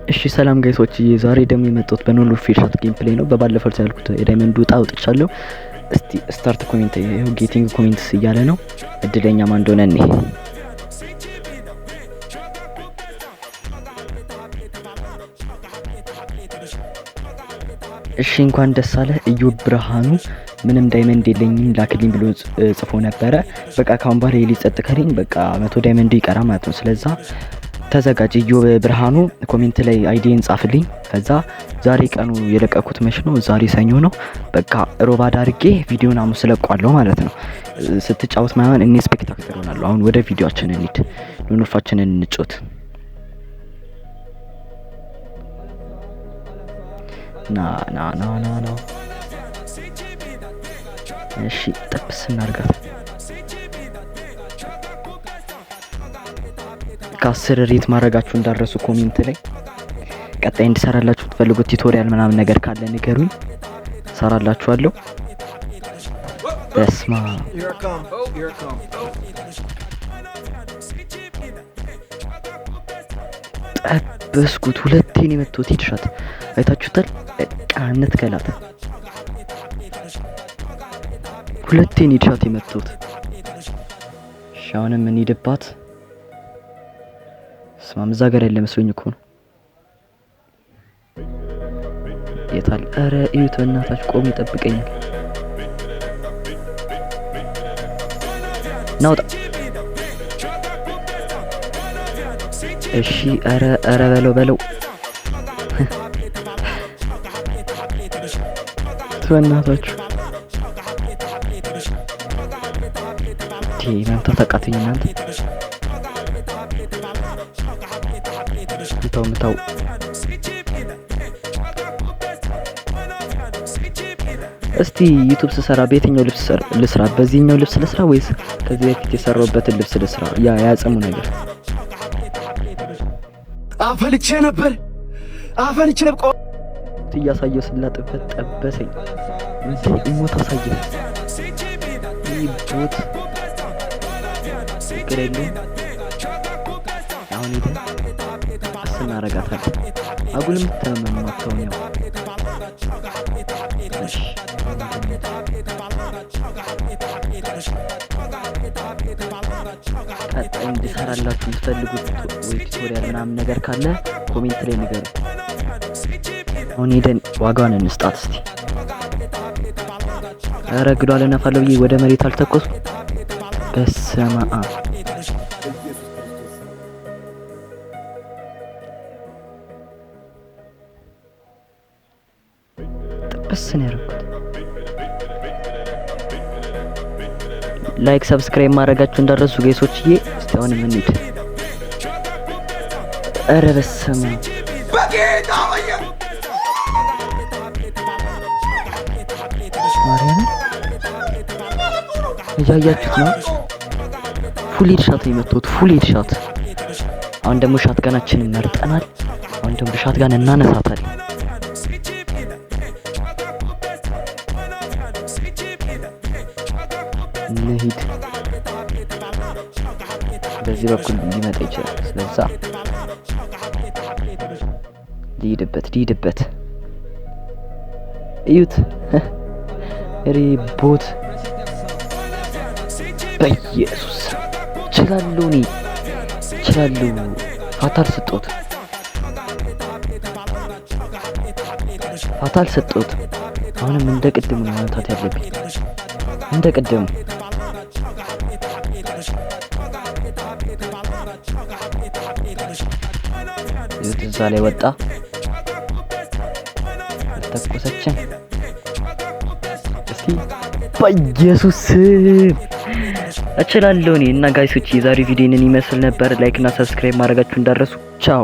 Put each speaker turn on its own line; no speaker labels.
እሺ ሰላም guys ኦች፣ ዛሬ ደግሞ የመጣሁት በ no wolf headshot gameplay ነው። በባለፈው ያልኩት የ diamond ውጣ አውጥቻለሁ። እስቲ start comment፣ ይኸው getting comments እያለ ነው። እድለኛ ማን እንደሆነ እኔ። እሺ እንኳን ደስ አለ እዮብ ብርሃኑ። ምንም diamond የለኝም ላክልኝ ብሎ ጽፎ ነበረ። በቃ ካሁን በኋላ የሊ ጸጥ ከለኝ በቃ 100 diamond ይቀራ ማለት ነው። ስለዛ ተዘጋጅ እዮብ ብርሃኑ፣ comment ላይ ID ን ጻፍልኝ። ከዛ ዛሬ ቀኑ የለቀኩት መች ነው? ዛሬ ሰኞ ነው። በቃ ሮባ አድርጌ ቪዲዮን ሐሙስ እለቋለሁ ማለት ነው። ስትጫወት ምናምን እኔ spectator ሆናለሁ። አሁን ወደ ቪዲዮአችን እንሂድ። Lone wolf ኣችንን እንጫወት። ና ና ና ና ና። እሺ ጠብስ እናርጋት። ከ10 rate ማድረጋችሁ እንዳረሱ comment ላይ። ቀጣይ እንድሰራላችሁ የምትፈልጉት tutorial ምናምን ነገር ካለ ንገሩኝ፣ ሰራላችኋለሁ። በስማ
Here I come. Here I come.
ጠበስኩት። ሁለቴን የመቶት headshot አይታችሁታል። በቃ እንትከላት። ሁለቴን headshot የመቶት። እሺ አሁንም እንሂድባት። ስማም እዛ ጋር ያለ መስሎኝ እኮ ነው። የታል? ኧረ እዩት በእናታችሁ ቆሞ ይጠብቀኛል። ናውጣ። እሺ ኧረ ኧረ በለው በለው በእናታችሁ መምታት አቃተኝ እናንተ። ምታው ምታው። እስቲ YouTube ስሰራ በየትኛው ልብስ ልስራ? በዚህኛው ልብስ ልስራ ወይስ ከዚህ በፊት የሰራሁበትን ልብስ ልስራ? ያ ያጽሙ ነገር
አፈልቼ ነበር፣ አፈልቼ ነበር።
እያሳየው ስላጥበት ጠበሰኝ። እንዴ emote አሳየ። ይህ bot ችግር የለውም። አሁን ሄደን ቀስ እናረጋታለን። አጉል የምትመማተውን ያው እሺ። ቀጣይ እንድሰራላችሁ የምትፈልጉት ወይ tutorial ምናምን ነገር ካለ comment ላይ ንገሩ። አሁን ሄደን ዋጋዋን እንስጣት እስቲ። ኧረ ግዷ ልነፋለሁ ብዬ ወደ መሬት አልተኮስኩም። በስመ አብ ጥብስ ነው ያደረኩት። Like subscribe ማድረጋችሁ እንዳትረሱ guys ኦችዬ። እስቲ አሁንም እንሂድ። ኧረ በስመ አብ ማርያምን እያያችሁት ነው። Full headshot ነው የመታሁት። Full headshot። አሁን ደግሞ shotgun ኣችንን መርጠናል። አሁን ደግሞ shotgun እናነሳታለን። እንሂድ። በዚህ በኩል ሊመጣ ይችላል። ስለዛ ሊሂድበት ሊሂድበት። እዩት ሪ bot በኢየሱስ እችላለሁ፣ እኔ እችላለሁ። ፋታ አልሰጠሁትም፣ ፋታ አልሰጠሁትም። አሁንም እንደ ቅድሙ ነው መምታት ያለብኝ፣ እንደ ቅድሙ። እዩት፣ እዛ ላይ ወጣ፣ ተኮሰችን። እስቲ በኢየሱስ እችላለሁ እኔ። እና guys ኦች የዛሬው ቪዲዮ ይህንን ይመስል ነበር። Like እና subscribe ማድረጋችሁ እንዳትረሱ። ቻው።